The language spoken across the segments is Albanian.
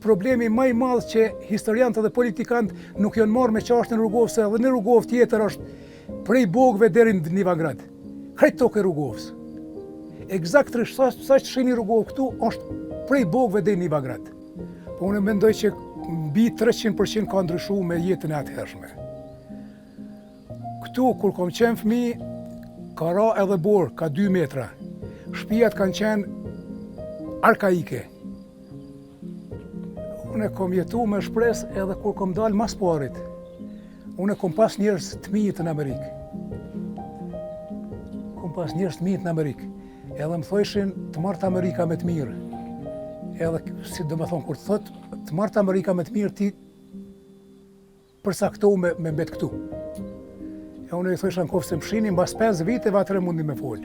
problemi ma i madh që historianët dhe politikanët nuk janë marrë me çashtjen e Rugovës, se edhe në Rugovë tjetër është prej Bogve deri në Nivagrad. Krejt tokë e Rugovës. Ekzaktërisht sa sa që shihni Rugovë këtu është prej Bogve deri në Nivagrad. Po unë mendoj që mbi 300% ka ndryshu me jetën e atëhershme. Këtu, kur kom qenë fëmi, ka ra edhe borë, ka 2 metra. Shpijat kanë qenë arkaike. Unë kom jetu me shpresë edhe kur kom dalë mas parit. Unë kom pas njerëz të mirë në Amerikë. Kom pas njerëz të mirë në Amerikë. Edhe më thojshin të marrtë Amerika me të mirë. Edhe, si do me thonë, kur të thotë të marrtë Amerika me të mirë, ti Përcaktohu me, me mbet këtu. E unë i thojsha në qoftë se më shini, mbas 5 viteve atëherë mundi me folë.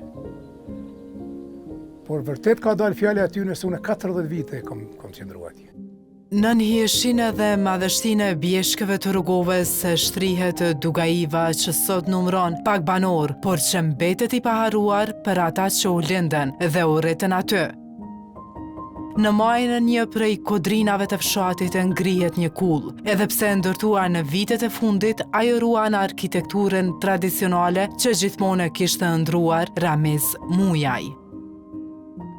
Por vërtet ka dalë fjala aty nëse unë 40 vite kom, kom qëndru atje. Nën hijeshinë dhe madhështinë e bjeshkëve të Rugovës shtrihet Dugaiva që sot numëron pak banorë, por që mbetet i paharruar për ata që u lindën dhe u rritën aty. Në majën e një prej kodrinave të fshatit ngrihet një kullë. Edhe pse e ndërtuar në vitet e fundit, ajo ruan arkitekturën tradicionale që gjithmonë e kishte ëndërruar Ramiz Mujaj.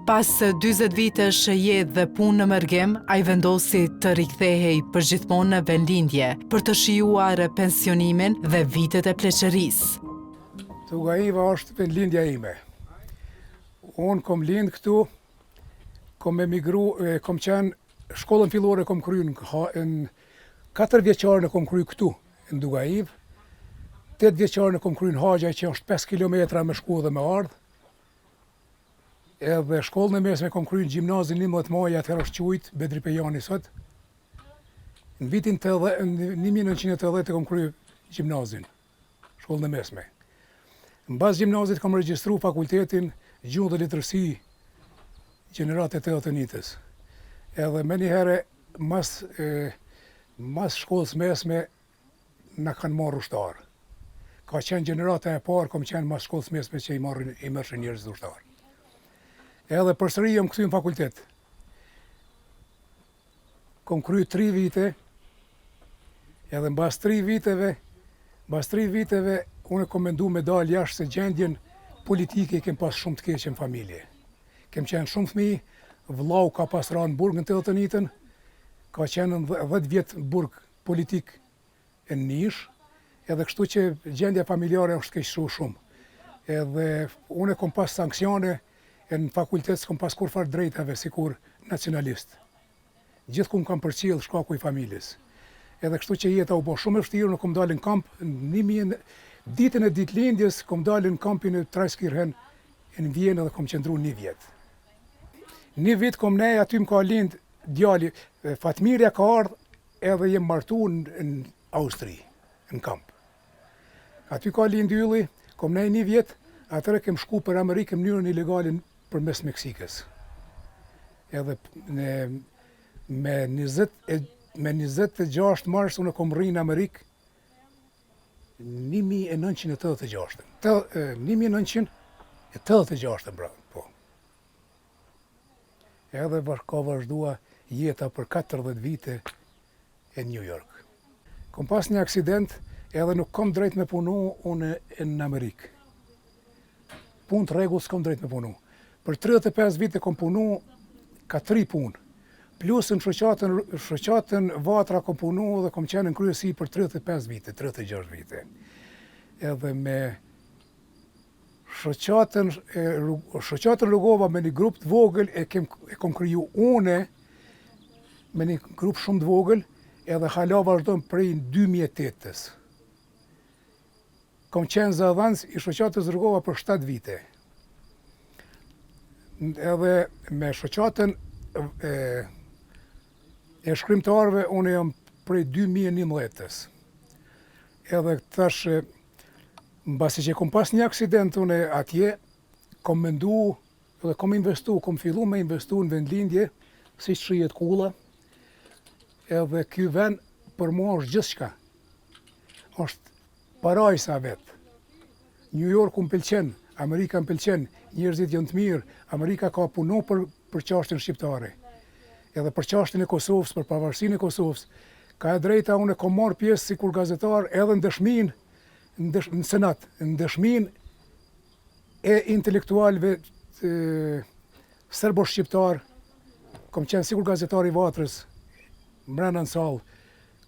Pas 40 vitesh jetë dhe punë në mërgim, ai vendosi të rikthehej përgjithmonë në vendlindje, për të shijuar pensionimin dhe vitet e pleqërisë. Dugaiva është vendlindja ime. Unë kom lind këtu, kom emigru, kom qenë, shkollën fillore kom kry në, në 4 vjeçarën e kom kry këtu, në Dugaivë, 8 vjeçarën e kom kry në Haxhaj, që është 5 km me shku dhe me ardhë, edhe shkollën e mesme kom kry në gjimnazin 11 maj, atëherë është qujt, Bedri Pejani sot. Në vitin 1980 e kom kry gjimnazin. shkollën e mesme. Mbas gjimnazit kam regjistru fakultetin gjuhë dhe letërsi gjeneratë e 81-ës. Edhe menjëherë mas, e, mas shkollës mesme na kanë marrë ushtarë. Ka qenë gjenerata e parë, kom qenë mas shkollës mesme që i marrin i merrshin njerëzit ushtarë. Edhe përsëri jam kthy në fakultet. Kom kry 3 vite, edhe mbas 3 viteve, mbas 3 viteve, unë kom mendu me dalë jashtë se gjendjen politike i kem pas shumë të keqe në familje. Kem qenë shumë fëmi, vllau ka pas ra në burg në 89-ën, ka qenë në 10 vjet burg politik e në Nish, edhe kështu që gjendja familjare është keqësu shumë. Edhe unë kom pas sanksione, e në fakultet s'kom pas kurrfarë drejtave sikur nacionalist. Gjithku më kanë përcjell shkaku i familjes. Edhe kështu që jeta u bo shumë e vështirë, unë kom dalë në kamp në një ditën e ditëlindjes kom dalë në kampin e Traiskirchen në Vjenë edhe kom qëndru një vjet. Një vit kom nej, aty më ka lind djali, Fatmirja ka ardhë edhe jem martu në, në Austri, në kamp. Aty ka lind Ylli, kom nej një vjet, atëherë kem shku për Amerikë në mënyrën ilegale përmes Meksikës. Edhe në, me 20 e, me 26 mars unë kom mrri në Amerikë 1986. 1986, pra, po. Edhe ka vazhdua jeta për 40 vite e New York. Kom pas një aksident edhe nuk kom drejt me punu unë në Amerikë. Punë të rregullt s'kom drejt me punu. Për 35 vite kom punu ka tri punë. Plus në shoqatën, shoqatën Vatra kom punu dhe kom qenë në kryesi për 35 vite, 36 vite. Edhe me Shoqatën e shoqatën Rugova me një grup të vogël e kem e kom kriju une me një grup shumë të vogël edhe hala vazhdon prej 2008-ës. Kom qenë zëdhënës i shoqatës Rugova për 7 vite. Edhe me shoqatën e, e shkrimtarëve unë jam prej 2011-ës. Edhe tash Mbasi që kom pas një aksident unë atje, kom mendu dhe kom investu, kom fillu me investu në vendlindje, siç shihet kulla, edhe ky vend për mua është gjithçka. Është parajsa vetë. New Yorku më pëlqen, Amerika më pëlqen, njerëzit janë të mirë, Amerika ka punu për, për çashtjen shqiptare. Edhe për çashtjen e Kosovës, për pavarësinë e Kosovës, ka e drejta unë kom marrë pjesë sikur gazetar edhe në dëshminë, në, dësh, në Senat, në dëshminë e intelektualëve serbo-shqiptar, kom qenë sikur gazetar i Vatrës, mrena në sallë,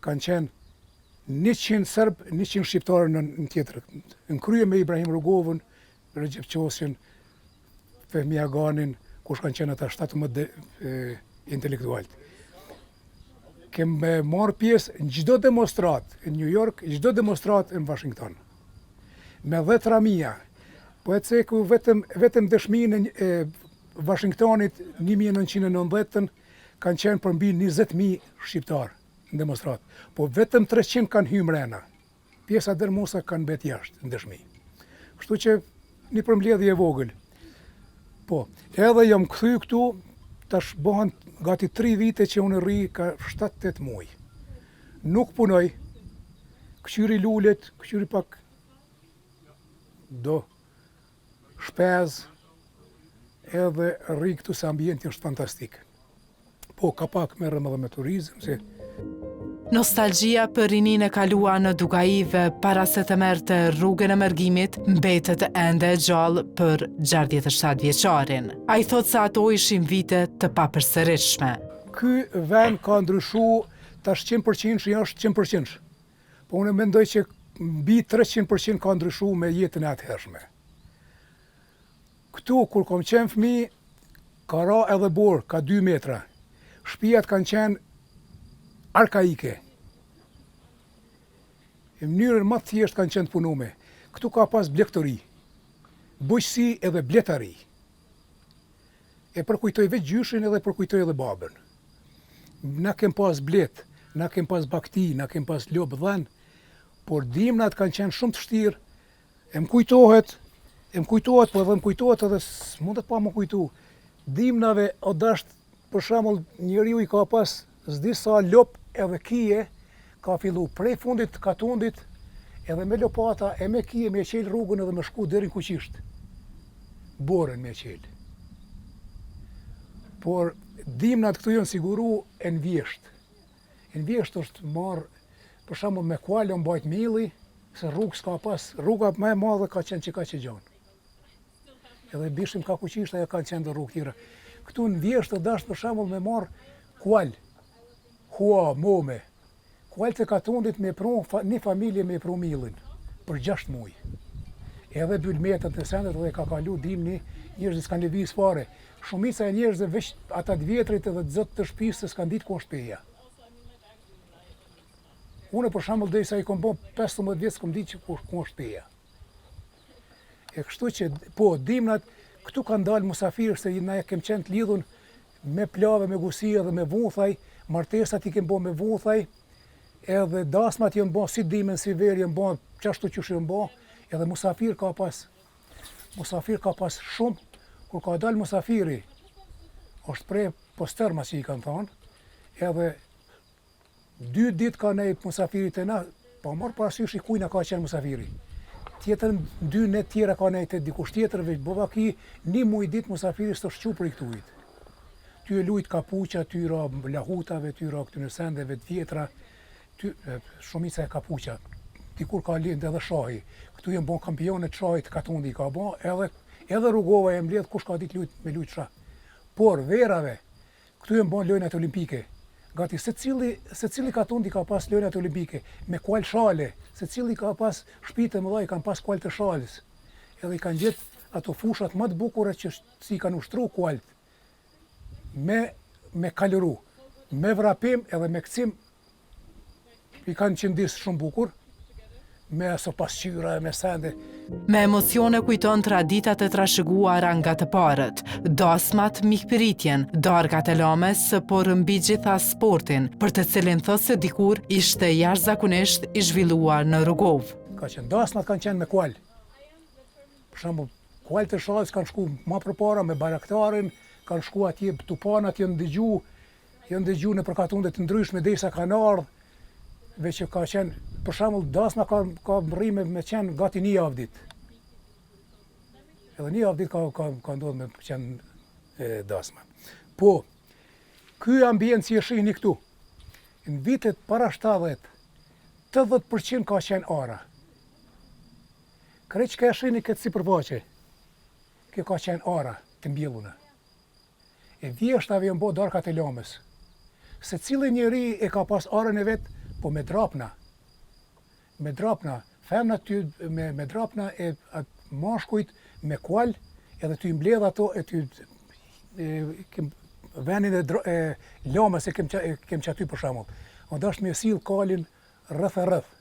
kanë qenë 100 serb, 100 shqiptarë në, në tjetër. Në krye me Ibrahim Rugovën, Rexhep Qosjen, Fehmi Aganin, kush kanë qenë ata 17 intelektualët. Kem marrë pjesë në çdo demonstratë në New York, çdo demonstratë në Washington. Me dhjetra mija, po e ceku vetëm, vetëm dëshminë e Washingtonit 1990-ën, kanë qenë përmbi 20.000 shqiptarë në demonstratë, po vetëm 300 kanë hy mrena. Pjesa dërmuese kanë mbet jashtë në dëshmi. Kështu që një përmbledhje e vogël. Po, edhe jam kthy këtu, tash bëhen gati 3 vite që unë rri ka 7-8 muaj. Nuk punoj, këqyri lulet, këqyri pak do shpez, edhe rri këtu se ambienti është fantastik. Po, ka pak merrem edhe me turizëm, se... Nostalgjia për rininë e kaluar në Dugaivë para se të merrte rrugën e mërgimit mbetet ende e gjallë për 67 vjeçarin. Ai thotë se ato ishin vite të papërsëritshme. Ky vend ka ndryshu tash 100% që është 100%. Po unë mendoj që mbi 300% ka ndryshu me jetën e atëhershme. Këtu kur kom qenë fëmi, ka ra edhe borë, ka 2 metra. Shpijat kanë qenë arkaike. Në mënyrën më të thjeshtë kanë qenë të punume. Këtu ka pas blegtori, bujqësi edhe bletari. E përkujtoj vetë gjyshin edhe përkujtoj edhe babën. Na kem pas bletë, na kem pas bakti, na kem pas lopë dhen, por dimnat kanë qenë shumë të vështirë, E më kujtohet, e më kujtohet, po edhe më kujtohet edhe s'mundet pa më kujtu. Dimnave o dasht, për shembull, njeriu i ka pas s'di sa lop edhe kije, ka fillu prej fundit të katundit, edhe me lopata e me kije me qel rrugën edhe me shku deri në Kuqisht. Borën me qel. Por dimnat këtu janë siguru e në vjeshtë. E në vjeshtë është marrë, për shembull, me kual o mbajt milli, Se rrugë s'ka pas, rruga më e madhe ka qenë që ka që gjonë. Edhe bishim ka Kuqishta, ajo kanë qenë dhe rrugë tjera. Këtu në vjeshtë të dashtë për shembull me marrë kual, hua, mome. Kual të katundit me pru, një familje me pru millin, për gjashtë muj. Edhe bylmetet e sendet dhe ka kalu dimni, njerëzit s'kanë lëviz fare. Shumica e njerëzve veç ata të vjetrit edhe të zotë të shtëpisë se s'kanë ditë ku është peja. Unë për shembull derisa i kom bo 15 vjet s'kom ditë që ku, ku është Peja. E kështu që po dimnat këtu kanë dalë musafirë se na kem qenë të lidhun me plave, me gusi edhe me vuthaj, martesat i kem bo me vuthaj, edhe dasmat janë bo si dimën, si verë janë bo, qashtu qysh janë bo, edhe musafir ka pas, musafir ka pas shumë, kur ka dalë musafiri, është pre posterma që i kanë thonë, edhe Dy ditë ka nejt musafiri te na, pa marrë parasysh i kujna ka qenë musafiri. Tjetër, dy net tjera ka nejt te dikush tjetër, veç bo vaki, një muj ditë musafiri s'është çu prej këtuhit. Ty e lujt kapuqa, ty ra lahutave, ty ra këtyne sendeve të vjetra, ty, shumica e kapuqa. Dikur ka lind edhe shahi. Këtu janë bo kampionet shahit, katundi ka bo, edhe, edhe Rugova e mbledh kush ka ditë lujt, me lujt shah. Por verave, Këtu janë bo lojnat olimpike. Gati secili, secili katund i ka pas lojnat olimpike, me kual shale, secili ka pas shpitë e mëdha i kanë pas kual të shalës. Edhe i kanë gjetë ato fushat më të bukura që si i kanë ushtru kualt me me kalëru, me vrapim edhe me kcim I kanë qëndis shumë bukur, me aso pasqyra e me sende. Me emocione kujton traditat e trashëguara nga të parët, dasmat, mikpritjen, darkat e lames, por mbi gjitha sportin, për të cilin thotë se dikur ishte jashtëzakonisht i zhvilluar në Rugovë. Ka qenë dasmat kanë qenë me kual. Për shembull, kual të shalës kanë shku ma përpara me bajraktarin, kanë shku atje tupanat janë dëgju, Janë dëgju nëpër katunde të ndryshme derisa kanë ardhë, veç që ka qenë, për shembull, dasma ka ka mrri me, me qenë gati një javë ditë. Edhe një javë ditë ka ka ka ndodhur me qenë e, dasma. Po. Ky ambient që e shihni këtu, në vitet para 70, 80% ka qenë ara. Krejt çka e shihni këtë sipërfaqe, kjo ka qenë ara të mbjelluna. E vjeshtave janë bo darkat e lamës. Secili njeri e ka pas arën e vet, po me drapna. Me drapna, femnat ty me, me drapna e at, mashkujt me kual, edhe ty mbledh ato e ty e, kem, venin e, dro, e lamës e kem, e kem qaty për shembull. O dasht me sill kalin rreth e rreth.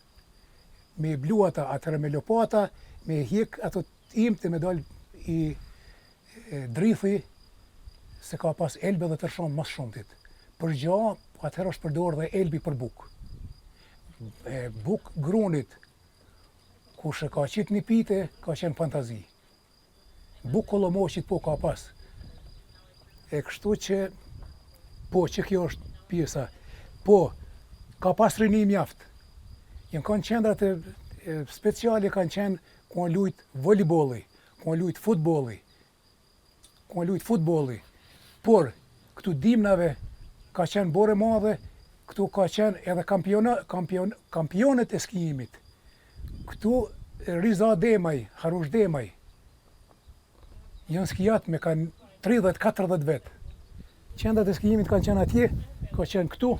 Me i blu ata, atëherë me lopata, me hjek ato imtë me dal i e, drithi se ka pas elb edhe tërshon më së shumtit. Për gja, atëherë është përdorë dhe elbi për bukë. E, bukë grunit, kush e ka qitë një pite, ka qenë fantazi. Bukë kollomoqit po ka pas. E kështu që, po që kjo është pjesa, po, ka pas rini mjaft. Janë kanë qendrat e, e speciale kanë qenë ku kanë lujt volejbolli, ku kanë lujt futbolli, ku kanë lujt futbolli. Por, këtu dimnave ka qenë borë e madhe, këtu ka qenë edhe kampiona, kampion, kampionët e skijimit. Këtu Riza Demaj, Harush Demaj, janë skijat me kanë 30-40 vetë. Qendrat e skijimit kanë qenë atje, ka qenë këtu,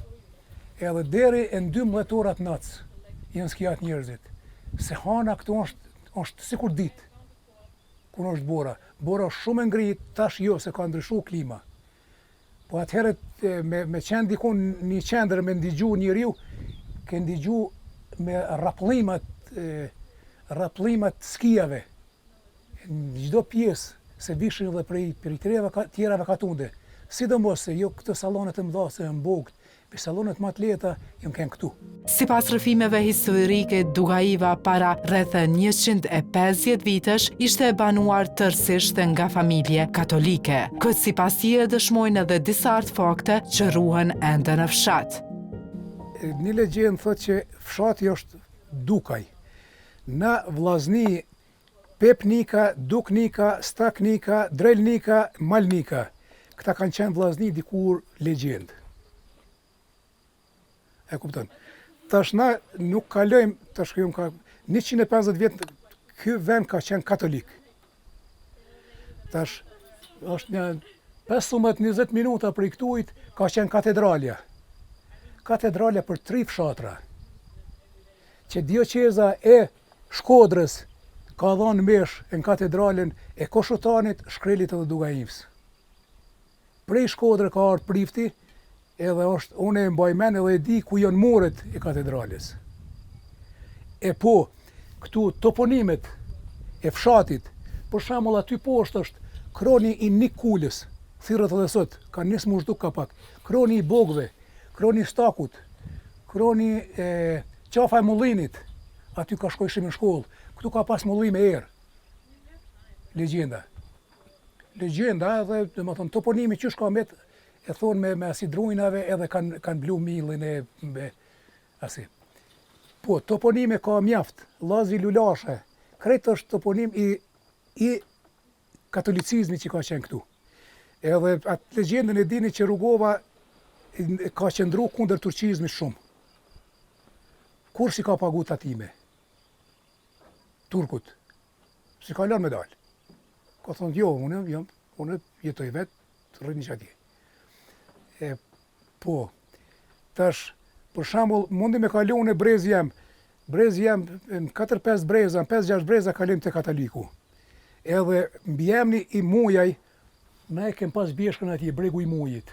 edhe deri e në 12 ora të natës janë skijat njerëzit. Se hana këtu është, është sikur ditë, kur është bora. Bora është shumë e ngrit, tash jo, se ka ndryshu klima. Po atëherë me, me qenë dikun një qendër me ndigju njeriu, ke ndigju me rrapllimat, rrapllimat skijave, në çdo pjesë se vishin edhe prej prej tjerave tjerave katunde. Sidomos se jo këto sallone të mëdha se janë bogët, me sallonet më të lehta janë kënë këtu. Sipas rrëfimeve historike, Dugaiva para rreth 150 vitesh ishte e banuar tërësisht nga familje katolike. Këtë sipas tij e dëshmojnë edhe disa artefakte që ruhen ende në fshat. Një legjendë thotë që fshati është Dukaj. Na vllazni Pep Nika, Duk Nika, Stak Nika, Drel Nika, Mal Nika. Këta kanë qenë vllazni dikur legjendë. E kupton? Tash na nuk kalojmë, tash kjo ka 150 vjet ky vend ka qenë katolik. Tash është një 15-20 minuta prej këtuit ka qenë katedralja. Katedralja për tri fshatra. Që dioqeza e Shkodrës ka dhënë meshë në katedralen e Koshutanit, Shkrelit edhe Dugaimës. Prej Shkodre ka ardhë prifti, edhe është, unë e mbaj men edhe e di ku janë muret e katedrales. E po, këtu toponimet e fshatit, për shembull aty poshtë është kroni i Nik Kulës, thirret edhe sot, ka nisë mu zhduk ka pak, kroni i Bogëve, Kroni i Stakut, kroni e Qafa e Mullinit, aty ka shkojshim në shkollë, këtu ka pas mulli me erë. Legjenda. Legjenda edhe, domethonë, toponimi qysh ka met, e thonë me, me asi drujnave edhe kanë kan blu millin e me, asi. Po, toponime ka mjaft, Llazi Lulashe, krejt është toponim i, i katolicizmi që ka qenë këtu. Edhe atë legjendën e dini që Rugova ka qëndru kundër turqizmit shumë. Kur s'i ka pagu tatime? Turkut. S'i ka lënë me dalë. Ka thonë, jo, unë, jo, unë jetoj vetë, rrini që atje. E, po, tash, për shembull, mundi me kalu në brez jem, brezi jem, në 4-5 breza, në 5-6 breza kalim te katoliku. Edhe mbiemni i Mujaj, na e kem pas bjeshkën atje, bregu i Mujit.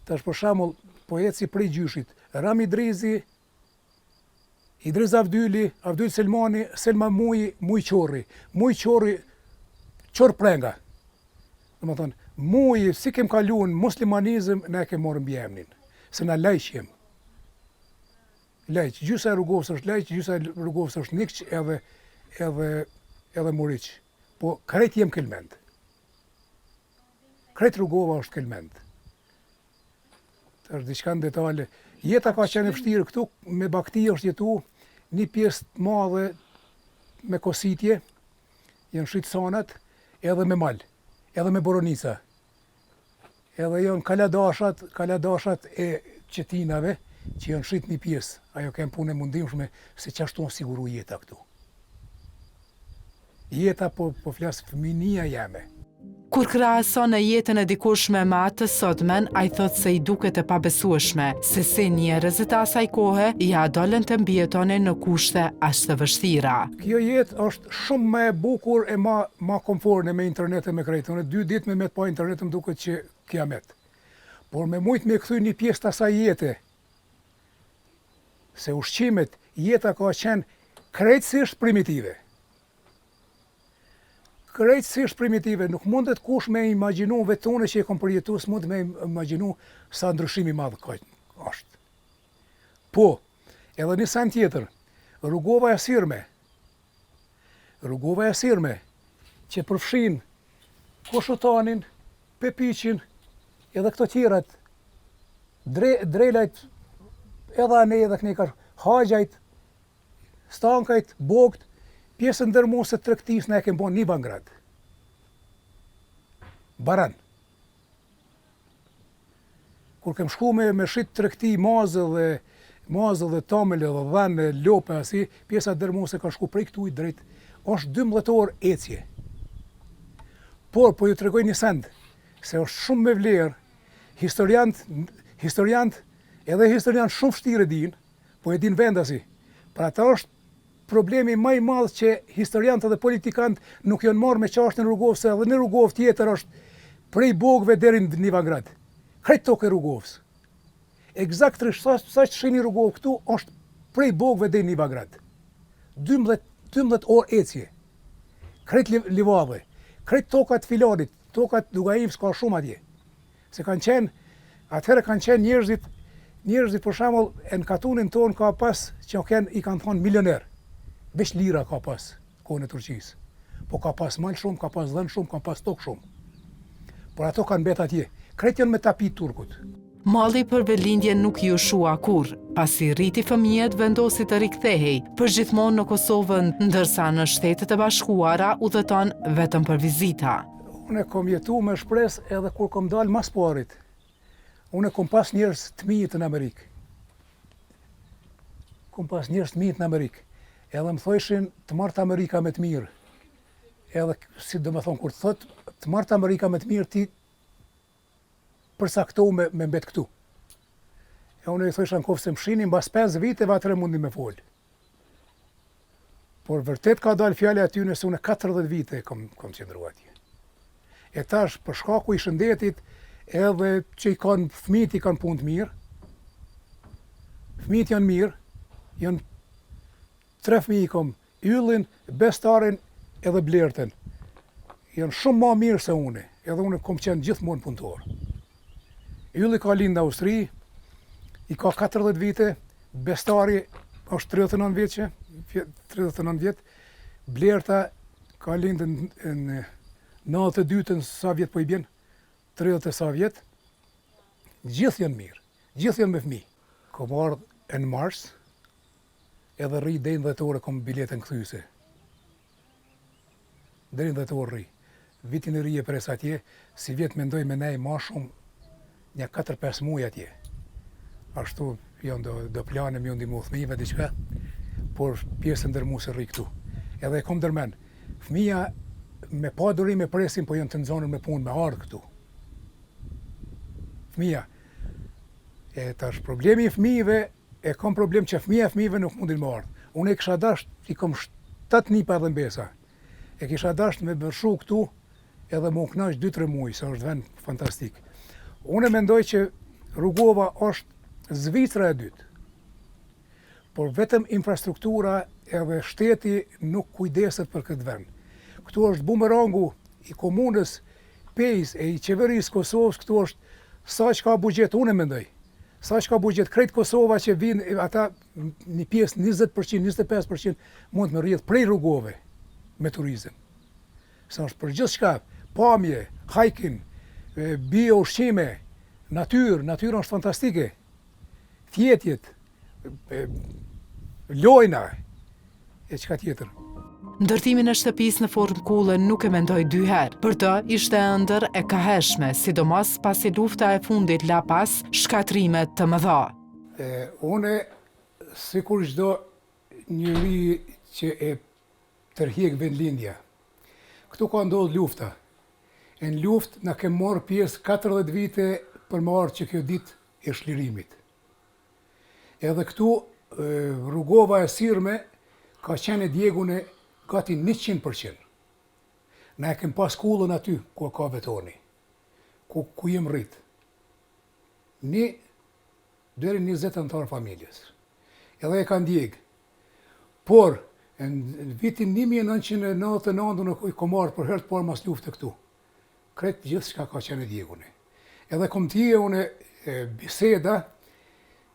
Tash për shembull, po eci prej gjyshit, Ram Idrizi, Idriz Avdyli, Avdyl Selmani, Selma Muji, Muj Qorri. Muj Qorri, Qorr Prenga. Domethonë, Muji, si kem kalu në muslimanizëm, na e kem marrë mbiemnin. Se na lajq jem. Lajq, gjysa e Rugovës është lajq, gjysa e Rugovës është Nikq edhe, edhe, edhe Muriq. Po, krejt jem Kelmend. Krejt Rugova është Kelmend. Është diçka në detale. Jeta ka qenë e vështirë këtu, me bakti është jetu, një pjesë të madhe me kositje, janë shit sanat, edhe me mal, edhe me boronica. Edhe janë kaladashat, kaladashat e çetinave që janë shit një pjesë. Ajo ken punë e mundimshme se qashtu është siguru jeta këtu. Jeta po po flas fëminia jeme. Kur krahason jetën e dikurshme me atë të sotmen, ai thotë se i duket e pabesueshme, se si njerëzit e asaj kohe ia dolën të mbijetonin në kushte aq të vështira. Kjo jetë është shumë më e bukur e ma ma komforne me internet e me krejt. Unë dy ditë me met pa internet më duket që kiamet. Por me mujt me kthy një pjesë të asaj jete, se ushqimet, jeta ka qenë krejtësisht primitive. Krejtësisht primitive, nuk mundet kush me imagjinu vetë unë që e kom përjetu, s'mund me imagjinu sa ndryshim i madh ka është. Po, edhe një sen tjetër, Rugova e Sirme, Rugova e Sirme, që përfshin Koshutanin, Pepiqin, edhe këto tjerat, dre, Drelajt, edhe anej edhe kënej ka, Haxhajt, Stankajt, Bogt, pjesën dërmuese të tregtisë na e kem bo në Ivangrad. Baran. Kur kem shku me, me shit tregti mazë dhe mazë dhe tamël dhe dhen e lope asi, pjesa dërmuese ka shku prej këtu i drejt, është 12 orë ecje. Por, po ju tregoj një send, se është shumë me vlerë, historiant, historiant, edhe historiant shumë vështirë e dinë, Po e din vendasi. Për ata është problemi më i madh që historianët dhe politikanët nuk janë marrë me çashtjen e Rugovës, se edhe në Rugovë tjetër është prej Bogëve deri në Ivangrad. Krejt tokë e Rugovës. Ekzaktërisht sa sa që shihni Rugovë këtu është prej Bogëve deri në Ivangrad. 12 12 orë ecje. Krejt livadhe, krejt tokat filanit, tokat Dugaivës ka shumë atje. Se kanë qenë, atëherë kanë qenë njerëzit, njerëzit për shembull, e në katunin tonë ka pas që kanë i kanë thonë milioner. Veç lira ka pas kohën e Turqisë. Po ka pas mal shumë, ka pas dhen shumë, ka pas tokë shumë. Por ato kanë mbet atje. Krejt janë me tapi turkut. Malli për vendlindjen nuk iu shua kurrë. Pasi rriti fëmijët, vendosi të rikthehej përgjithmonë në Kosovë, ndërsa në Shtetet e Bashkuara udhëton vetëm për vizita. Unë kom jetu me shpresë edhe kur kom dalë mas parit. Unë kom pas njerëz të mirë në Amerikë. Kom pas njerëz të mirë në Amerikë. Edhe më thojshin të marrtë Amerika me të mirë. Edhe si do me thonë, kur të thotë të marrtë Amerika me të mirë, ti përcaktohu me, me mbet këtu. E unë i thojsha në qoftë se më shini, mbas 5 viteve atëherë mundi me folë. Por vërtet ka dalë fjala aty nëse unë 40 vite kom, kom qëndru atje. E tash, për shkaku i shëndetit, edhe që i kanë fëmijët i kanë punë të mirë, fëmijët janë mirë, janë tre fëmijë i kom, Yllin, Bestarin edhe Blertën. Janë shumë ma mirë se une, edhe une kom qenë gjithmonë punëtor. Ylli ka lind në Austri, i ka 40 vite, Bestari është 39 vjeçe, 39 vjet, Blerta ka lind në, në 92-ën, sa vjet po i bjen, 30 e sa vjet, gjithë janë mirë, gjithë janë me fëmijë. Kom ardhë në mars, edhe rri deri në dhjetor e kom biletën kthyese. Deri në dhjetor rri. Vitin e ri e pres atje, sivjet mendoj me nej ma shumë nja 4-5 muaj atje. Ashtu janë do, do plane me ju ndihmu fëmijëve diçka, por pjesën dërmuese rri këtu. Edhe e kom ndërmend, fëmija me pa durim e presin, po janë të nxonur me punë me ardhë këtu. Fëmija, e tash problemi i fëmijëve E kom problem që fëmija e fëmijëve nuk mundin me ardhë. Unë e kisha dasht, i kom 7 nipa edhe mbesa. E kisha dasht me vërshu këtu edhe me u knaq 2-3 muaj, se është vend fantastik. Unë mendoj që Rugova është Zvicra e dytë. Por vetëm infrastruktura edhe shteti nuk kujdeset për këtë vend. Këtu është bumerangu i komunës Pejës e i qeverisë Kosovës, këtu është sa që ka buxhet, unë mendoj. Sa që ka buxhet krejt Kosova që vinë ata një pjesë 20%, 25% mund të më rrjedh prej Rugove me turizëm. Se është për gjithçka, pamje, hiking, bio ushqime, natyrë, natyra është fantastike. Fjetjet, lojna, e çka tjetër. Ndërtimin e shtëpisë në formë kulle nuk e mendoi dy herë. Për të ishte ëndërr e kahershme, sidomos pasi lufta e fundit la pas shkatërrime të mëdha. E, une, sikur çdo njeri që e tërhjek vendlindja. Këtu ka ndodhë lufta. E në luftë na kem marrë pjesë 40 vite për me ardhë që kjo ditë e çlirimit. Edhe këtu Rugova e sirme ka qenë e djegune gati 100%. Na e kem pas kullën aty ku e ka betoni, ku, ku jem rrit. Një deri 20 anëtarë familjes. Edhe e kanë djegë. Por, në vitin 1999 unë i kom ardhë për herë të parë mas lufte këtu. Krejt gjithçka ka qenë e djegune. Edhe kom tie une biseda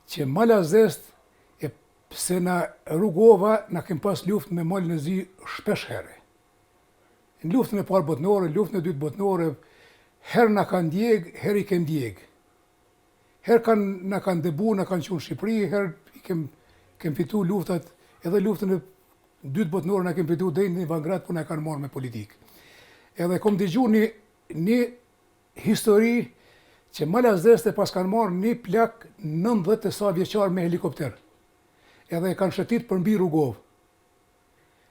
që malazest e pse na Rugova na kem pas luftë me Malin e Zi shpesh herë. Në luftën e parë botnore, luftën e dytë botnore, herë na kanë djeg, herë i kem djeg. Herë kanë na kanë dëbu, na kanë çu në Shqipëri, herë i kem kem fitu luftat, edhe luftën e dytë botnore na kem fitu deri në Ivangrad, po na e kanë marrë me politikë. Edhe kom dëgju një një histori që malazezët e pas kanë marrë një plak 90 e sa vjeçar me helikopter. Edhe e kanë shëtit përmbi Rugovë.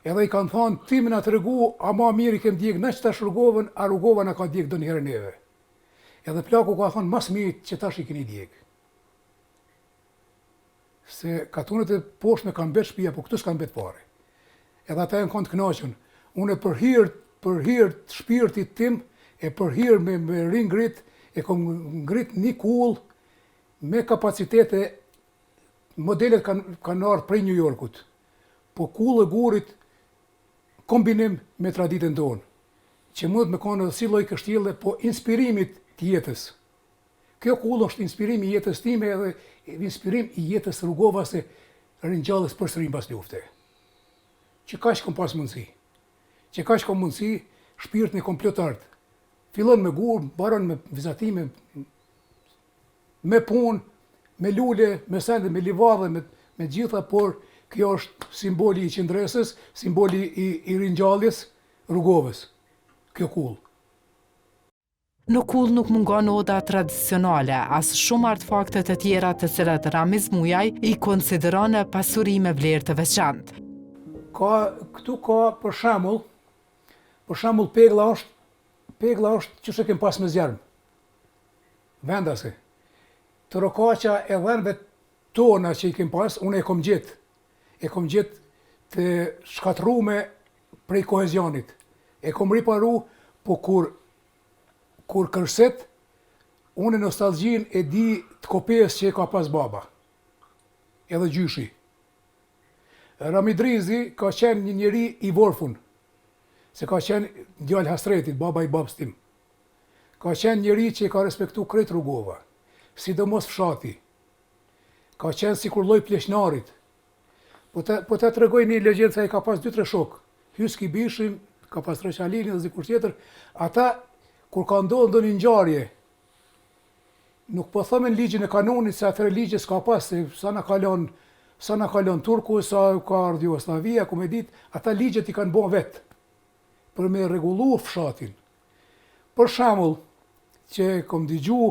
Edhe i kanë thanë, ti me na tregu, a ma mirë i kem djeg na qetash Rugovën, a Rugova na ka djeg ndonjëherë neve. Edhe plaku ka thonë, mas mirë që tash i keni djeg. Se katunet e poshtme kanë mbet shtëpia, po këtu s'kanë mbet pare. Edhe ata janë kanë të kënaqur. Unë për hir, për hir të shpirtit tim e për hir me, me ringrit, e kom ngrit një kullë me kapacitete modelet kanë kanë ardhur prej New Yorkut. Po kullë e gurit kombinim me traditën tonë, që mundet me kanë edhe si lloj kështjelle, po inspirimit të jetës. Kjo kullë është inspirim i jetës time edhe inspirim i jetës Rugovase ringjallës përsëri mbas lufte. Që kaq kom pas mundësi. Që kaq kom mundësi, shpirtin e kom plot art. Fillon me gur, mbaron me vizatime, me punë, me lule, me sende, me livadhe, me, me gjitha, por kjo është simboli i qëndresës, simboli i, i ringjalljes Rugovës, kjo kullë. Në kullë nuk mungon oda tradicionale, as shumë artefakte të tjera të cilat Ramiz Mujaj i konsideron pasuri me vlerë të veçantë. Ka, këtu ka për shembull, për shembull pegla është, pegla është qysh e kem pas me zjarm. Vendase. Trokaqa e dhenve tona që i kem pas, unë e kom gjetë. E kom gjetë të shkatërrume prej kohezionit. E kom riparu, po kur kur kërset, unë nostalgjin e di të kopesë që e ka pas baba. Edhe gjyshi. Rami Drizi ka qenë një njeri i vorfun, se ka qenë djalë hasretit, baba i babës tim. Ka qenë njeri që e ka respektu krejt Rugova, sidomos fshati. Ka qenë sikur lloj pleqnarit. Po ta po ta tregoj një legjendë se ai ka pas dy tre shokë. Hyski Bishin, ka pas Reç Halilin dhe dikush tjetër, ata kur ka ndodhur ndonjë ngjarje, nuk po them në ligjin e kanunit se atëherë ligje s'ka pas, se sa na ka lënë sa na ka lënë Turku, sa ka ardhur Jugosllavia, ku me ditë, ata ligjet i kanë bo vetë për me rregullu fshatin. Për shembull, që kom dëgju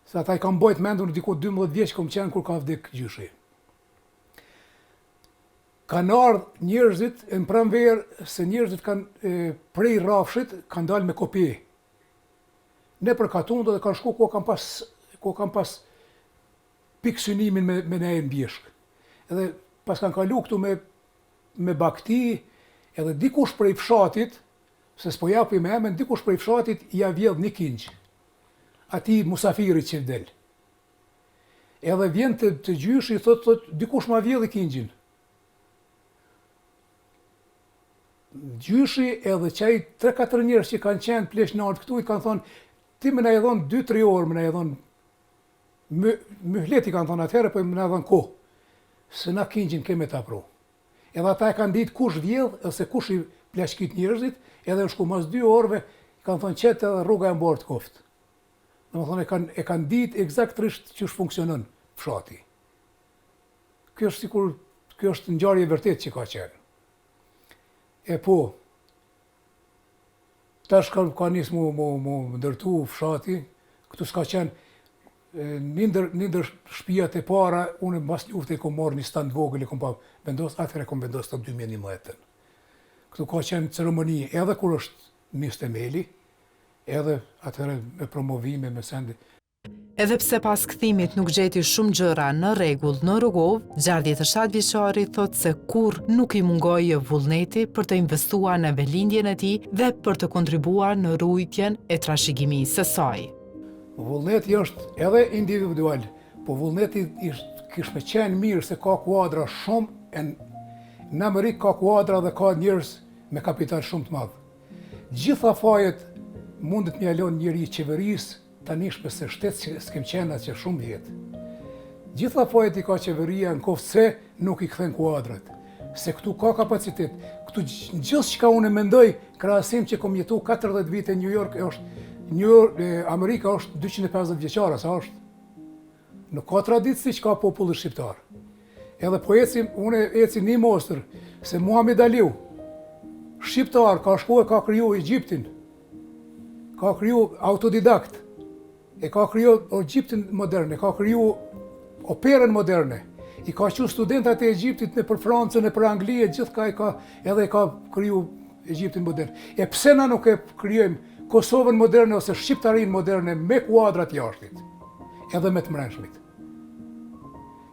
se ata i kam bojt mend unë diku 12 vjeç kom qenë kur ka vdek gjyshi. Kanë ardhë njerëzit në pranverë se njerëzit kanë prej rrafshit kanë dalë me kope. Nëpër katund dhe kanë shku ku kanë pas ku kanë pas pikë synimin me me nejt në bjeshkë. Edhe pas kanë kalu këtu me me bakti, edhe dikush prej fshatit, se s'po japim emën, dikush prej fshatit ja vjedh një kingj. Atij musafirit që del. Edhe vjen te, te gjyshi, thot, thot, dikush ma vjedhi kingjin. Gjyshi edhe qaj 3-4 njerëz që kanë qenë pleqnarët këtu, i kanë thonë, ti me na i dhonë 2-3 orë, me na i dhonë, my, myhlet i kanë thonë atëherë, po me na i dhonë kohë, se na kingjin kemi ta pru. Edhe ata e kanë ditë kush vjedh, ose kush i plaçkit njerëzit, edhe në shku mas 2 orëve, kanë thonë qetë edhe rruga e mbarë të koftë. Domethënë e kanë e kanë ditë ekzaktërisht qysh funksionon fshati. Kjo është sikur kjo është ngjarje e vërtetë që ka qenë. E po, tash ka, ka nis mu, mu, mu ndërtu fshati, këtu s'ka qenë, një ndër, një ndër shpijat e para, unë mas lufte e kom marrë një stan të vogël e kom pa vendos, atëherë e kom vendos të 2011-ën. Këtu ka qenë ceremoni edhe kur është nis temeli, edhe atëherë me promovime, me sende. Edhe pse pas kthimit nuk gjeti shumë gjëra në rregull në Rugovë, 67 vjeçari thotë se kurrë nuk i mungoi vullneti për të investuar në vendlindjen e tij dhe për të kontribuar në ruajtjen e trashëgimisë së saj. Vullneti është edhe individual, po vullneti është kish me qenë mirë se ka kuadra shumë, e në Amerikë ka kuadra dhe ka njerëz me kapital shumë të madh. Gjitha fajet mundet me ia lon njeri qeverisë tanishme se shtet s'kem qenë që shumë vjet. Gjitha fajet i ka qeveria në koftë se nuk i kthen kuadrat. Se këtu ka kapacitet, këtu gjithçka unë mendoj, krahasim që kom jetu 40 vite në New York, është New York, Amerika është 250 vjeçare, sa është? Nuk ka traditë siç ka populli shqiptar. Edhe po ecim, unë eci një mostër, se Muhammed Aliu, shqiptar, ka shku e ka kriju Egjiptin, ka kriju autodidakt, e ka kriju Egjiptin modern, e ka kriju operën moderne, i ka çu studentat e Egjiptit nëpër Francën, nëpër Angli, e gjithkah i ka, edhe e ka kriju Egjiptin modern. E pse na nuk e krijojmë Kosovën moderne ose Shqiptarinë moderne me kuadrat jashtit, edhe me të mrenshmit.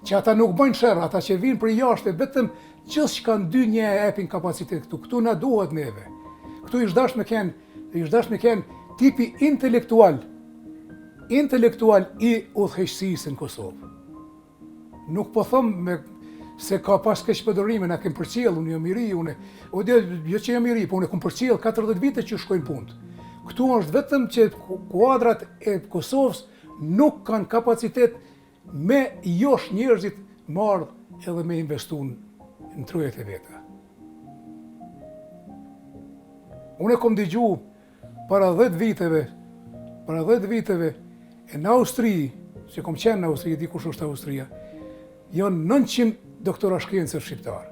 Që ata nuk bëjnë sherr, ata që vinë prej jashtë vetëm gjithçka në dynja e epin kapacitet këtu. Këtu na duhet neve. Këtu ish dasht me kenë, ish dasht me kenë tipi intelektual, intelektual i udhëheqësisë në Kosovë. Nuk po thom me se ka pas keqpërdorime, na kem përcjell, unë jam i ri, unë, o dhe, jo që jam i ri, po unë kom përcjell 40 vite që shkojnë punët. Këtu është vetëm që kuadrat e Kosovës nuk kanë kapacitet me josh njerëzit me ardhë edhe me investu në trojet e veta. Unë e kom digju para 10 viteve, para 10 viteve, e në Austri, që kom qenë në Austri, e di kush është Austria, janë 900 doktora shkence shqiptarë.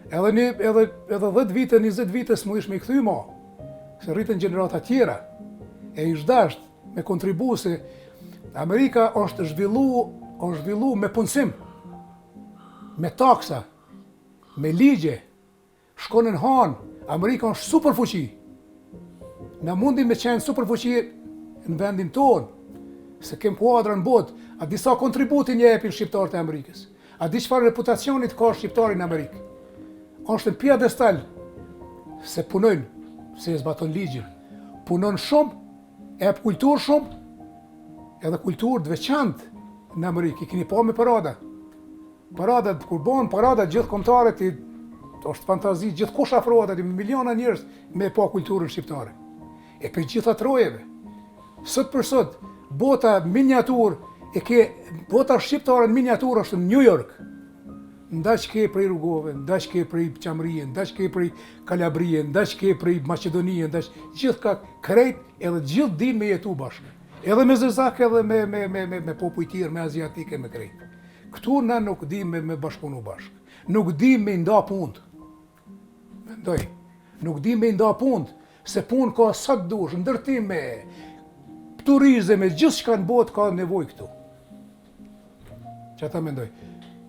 Edhe, një, edhe, edhe 10 vite, 20 vite s'mundesh me i kthy ma, se rriten gjenerata tjera, e ish dasht me kontribu se Amerika është zhvillu, është zhvillu me punësim, me taksa, me ligje, Shkon në hanë, Amerika është superfuqi. Na mundim me qenë superfuqi në vendin tonë, se kem kuadra në botë, a di sa kontributin jepin shqiptarët e Amerikës? A di çfarë reputacionit ka shqiptari në Amerikë? Është në piedestal se punojnë, se e zbaton ligjin. Punon shumë, e kulturë shumë, edhe kulturë të veçantë në Amerikë. I keni pa me parada. Paradat, kur bëhen paradat gjithëkombëtare, ti është fantazi, gjithkush afrohet aty, miliona njerëz me pa kulturën shqiptare. E prej gjitha trojeve. Sot për sot, bota miniatur, e ke, bota shqiptare në miniatur është në New York. Ndaç ke prej Rugove, ndaç ke prej Çamërie, ndaç ke prej Kalabrie, ndaç ke prej Maqedonie, ndaç gjithkah krejt edhe gjithë din me jetu bashkë. Edhe me zezak edhe me, me, me, me, me popuj tjerë, me aziatike, me krejt. Këtu na nuk dim me, me bashkëpunu bashkë. Nuk dim me i nda punët. Mendoj. Nuk dim me i nda punët, se punë ka sa të dush, ndërtime, turizëm, gjithçka në botë ka nevojë këtu. Qata mendoj?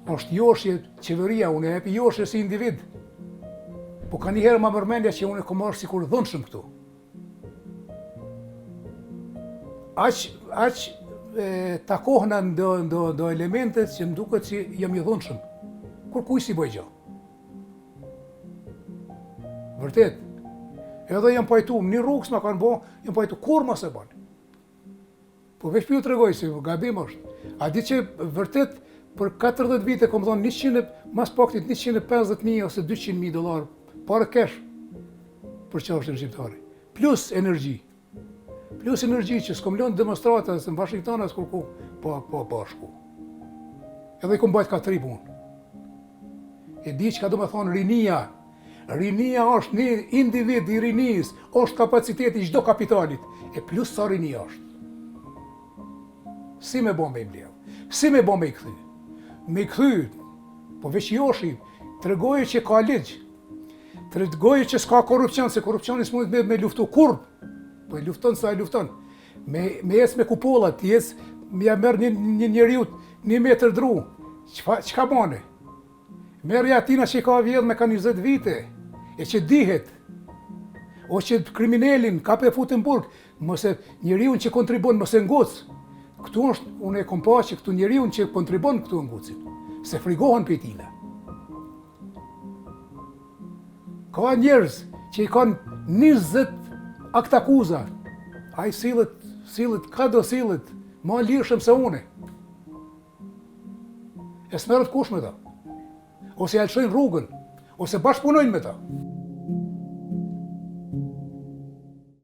është joshje qeveria, unë e epi joshje si individ. Po ka njëherë ma merr mendja që unë e kom marrë sikur dhunshëm këtu. Aq, aq takohna ndo, ndo, ndo elemente që më duket që jam i dhunshëm. Kurkuj s'i bëj gjo. Vërtet. Edhe jam pajtu, në një rrugë s'ma kanë bo, jam pajtu, kurrë ma s'e ban. Po veç po ju tregoj se gabim është. A di që vërtet për 40 vite kom dhonë 100, mas paktit 150.000 ose 200.000 dolar pare kesh për çështjen shqiptare. Plus energji. Plus energji që s'kom lënë demonstrata se në Washington as kurku, po, po, po, shku. Edhe i kom bajt ka tri punë. E di çka do me thonë rinia. Rinia është një individ i rinisë, është kapaciteti i çdo kapitalit. E plus sa rinia është. Si me bo me i mbledh? Si me bo me i kthy? Me i kthy, po veç joshi, tregoje që ka ligj. Tregoj që s'ka korrupsion, se korrupsioni s'mundet me, me luftu kurrë. Po e lufton sa e lufton. Me, me ecë me kupolla, ti ec, me ja merr një, një njeriut një metër dru. Çka, çka bane? Merrja atina që i ka vjedhë me ka 20 vite, e që dihet, o që kriminelin ka pe fut në burg, mos e njeriun që kontribon, mos e nguc. Këtu është, unë e kom pa që këtu njeriun që kontribon këtu e ngucin, se frigohen prej tina. Ka njerëz që i kanë 20 aktakuza, ai sillet, sillet, ka do sillet, ma lirshëm se une. E s'merret kush me ta. Ose ja lëshojnë rrugën, ose bashkëpunojnë me ta.